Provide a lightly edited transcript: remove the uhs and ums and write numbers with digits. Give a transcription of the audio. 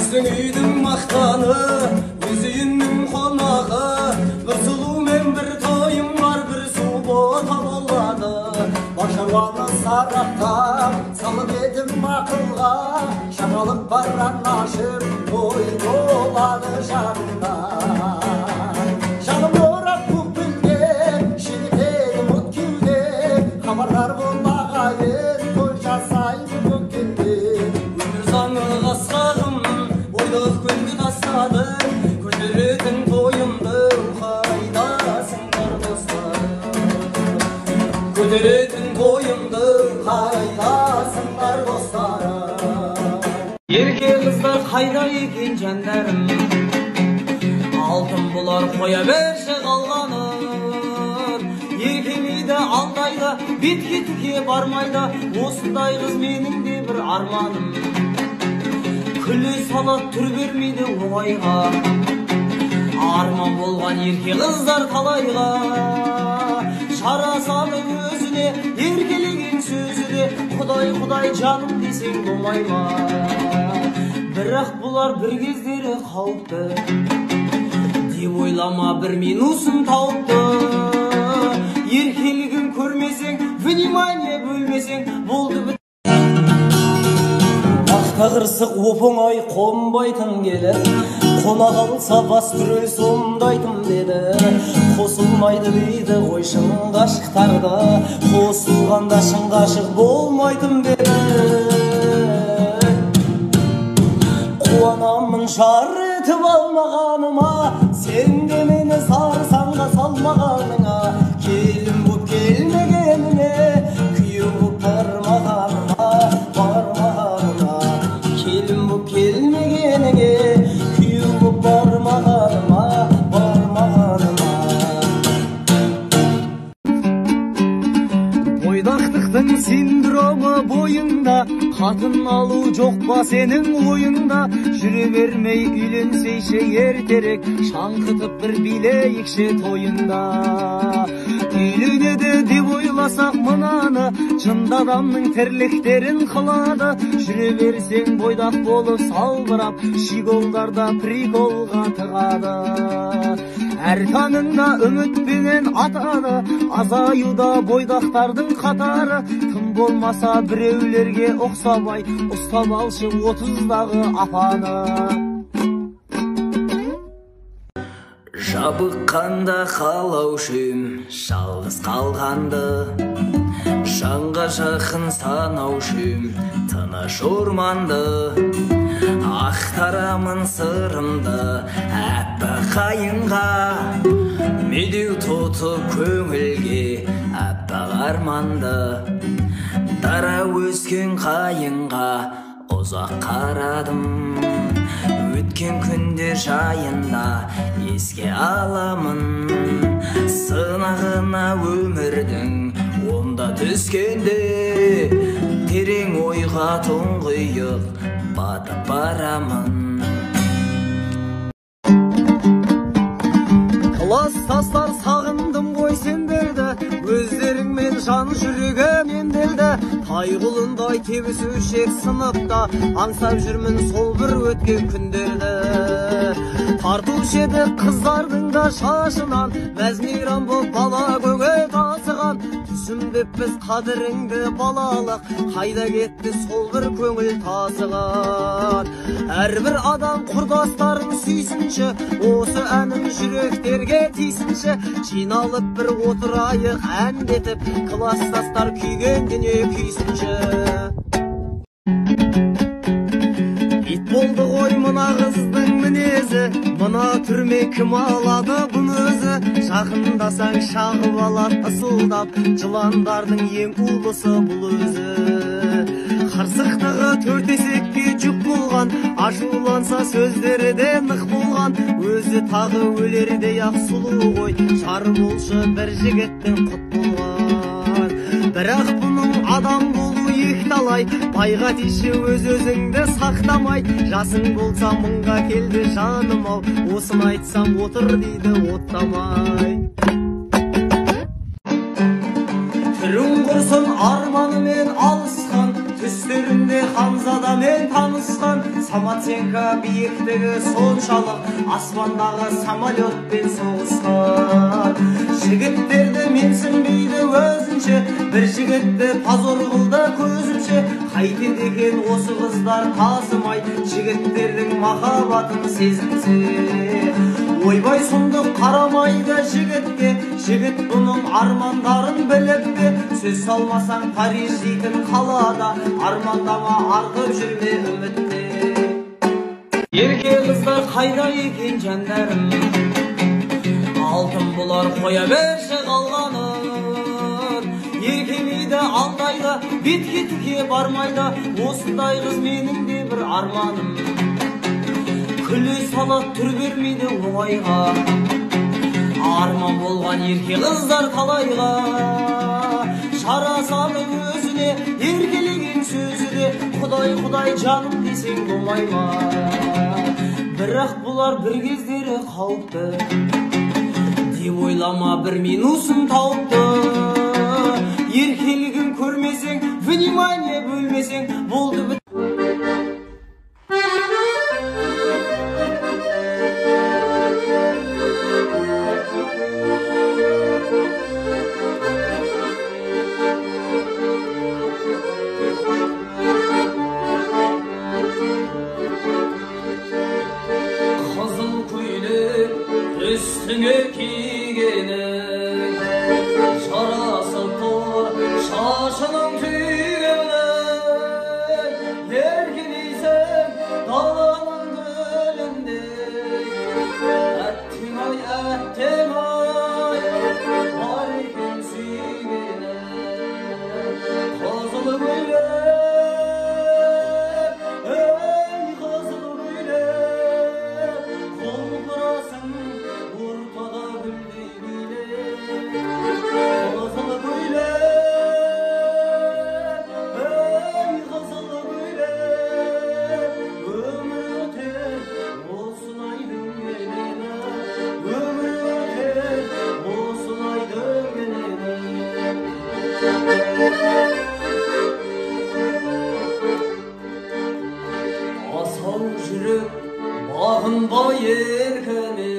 Біздің үйдің мақтаны, өз үйімнің қонағы, бір сұлумен бір тойым бар, бір суббота болады. Бар шаруаны сараптап, салып едім ақылға, шамалып барған ашып, той болады жақында. Жаным орап көк белге, шегітеді от кеуде, хабардар бол ағайын, той жасаймын көктемде. Өмір заңы қасқағым, ойлық көлді тастадым, көтеретін тойымды қайдасыңдар достарым? Көтеретін тойымды қайдасыңдар достарым? Ерке қыздар қайда екен жандарым? Алтын бұлар қоя берші қалғанын. Еркелейді, алдайды, бетке тіке бармайды, осындай қыз менің де бір арманым. Күле сала түр бермейді оңайға, арман болған ерке қыздар талайға. Жарасады өзіне еркелеген сөзі де, Құдай, Құдай жаным десең болмай ма? Бірақ бұлар бір кездері қауіпті, деп ойлама бір минусын тауыпты. Еркелігін көрмесең, внимание бөлмесең, болды бітті. Мақта қырсық оп-оңай қонбайтын келіп, қонақ алса бас түрел сомдайтын деді. Қосылмайды дейді ғой шын ғашықтарды, қосылғанда шын ғашық болмайтын деді. Қуанамын жар етіп алмағаныма, сен де мені сарсаңға салмағаныңа, келін боп келмегеніңе, күйеу боп бармағаныма, бармағаныма, келін боп келмегеніңе, күйеу боп бармағаныма, бармағаныма. Бойдақтықтың синдромы бойыңда, қатын алу жоқ па сенің ойыңда? Жүре бермей үйленсейші ертерек, шаңқытып бір билейікші тойында. Үйленеді деп ойласақ мынаны, жынды адамның тірліктерін қылады. Жүре берсең бойдақ болып салбырап, щеголдарда приколға тығады. Әр таңында үмітпенен атады, азаюда бойдақтардың қатары. Тым болмаса біреулерге ұқсамай, ұстап алшы 30-дағы апаны. Жабыққанда қалаушы ем, жалғыз қалғанды, жанға жақын санаушы ем, тыныш орманды. Ақтарамын сырымды әппақ қайыңға, медеу тұтып көңілге әппақ арманды. Дара өскен қайыңға ұзақ қарадым, өткен күндер жайында еске аламын. Сынағына өмірдің онда түскенде, терең ойға тұңғиық батып барамын. Кластастар сағындым ғой сендерді, өздеріңмен жан жүрегім емделді. Тайғұлындай тебісушек сыныпта, аңсап жүрмін сол бір өткен күндерді. Тартушы еді қыздардың да шашынан, мәз мейрам боп бала көңіл тасыған. Түсінбеп біз қадіріңді балалық, қайда кетті сол бір көңіл тасыған. Әрбір адам құрдастарын сүйсінші, осы әнім жүректерге тисінші. Жиналып бір отырайық әндетіп, кластастар күйген дүние күйсінші. Ит болды ғой мына қыздың мінезі, мына түрме кім алады бұны өзі? Жақындасаң шағып алады ысылдап, жыландардың ең улысы бұл өзі. Қырсықтығы төрт есекке жүк болған, ашуланса сөздері де нық болған. Өзі тағы өлердей ақ сұлу ғой, жар болшы бір жігіттің құт болған. Бірақ бұның адам болу екіталай, байға тиші өз өзіңді сақтамай. Жасың болса мыңға келді жаным ау, осыны айтсам отыр дейді оттамай. Түрің құрсын арманымен алысқан, Түстерінде ханзадамен танысқан, самооценка биіктігі соншалық, аспандағы самолетпен соғысқан. Жігіттерді менсінбейді өзінше, бір жігітті позор қылды көзімше. Қайтеді екен осы қыздар тасымай, жігіттердің махаббатын сезінсе. Ойбай сұмдық қарамайды жігітке, жігіт бұның армандарын біліп пе? Сөз салмасаң Париж дейтін қалада, армандама артып жүрме үмітте. Ерке қыздар қайда екен жандарым, алтын бұлар қоя берші қалғанын. Еркелейді, алдайды, бетке тіке бармайды, осындай қыз менің де бір арманым. Күле салат түр бермейді оңайға, арман болған ерке қыздар талайға. Жарасады өзіне еркелеген сөзі де, Құдай, Құдай жаным десең болмай ма? Бірақ бұлар бір кездері қауіпті деп ойлама, бір минусын тауыпты. Еркелігін көрмесең, внимание бөлмесең, болды бітті. Қызыл көйлек үстіңе кигенің, жарасып тұр шашының түйгені. Еркелейсің даланың гүліндей, әттең-ай, әттең-ай, бар екен сүйгенің. Қызыл көйлек, ей, қызыл көйлек, құлпырасың ортада гүлдей билеп. Қызыл көйлек, ей, қызыл көйлек, өмір өтер осылай дөңгеленіп, өмір өтер осылай дөңгеленіп. Асау жүрек бағынба еркіне,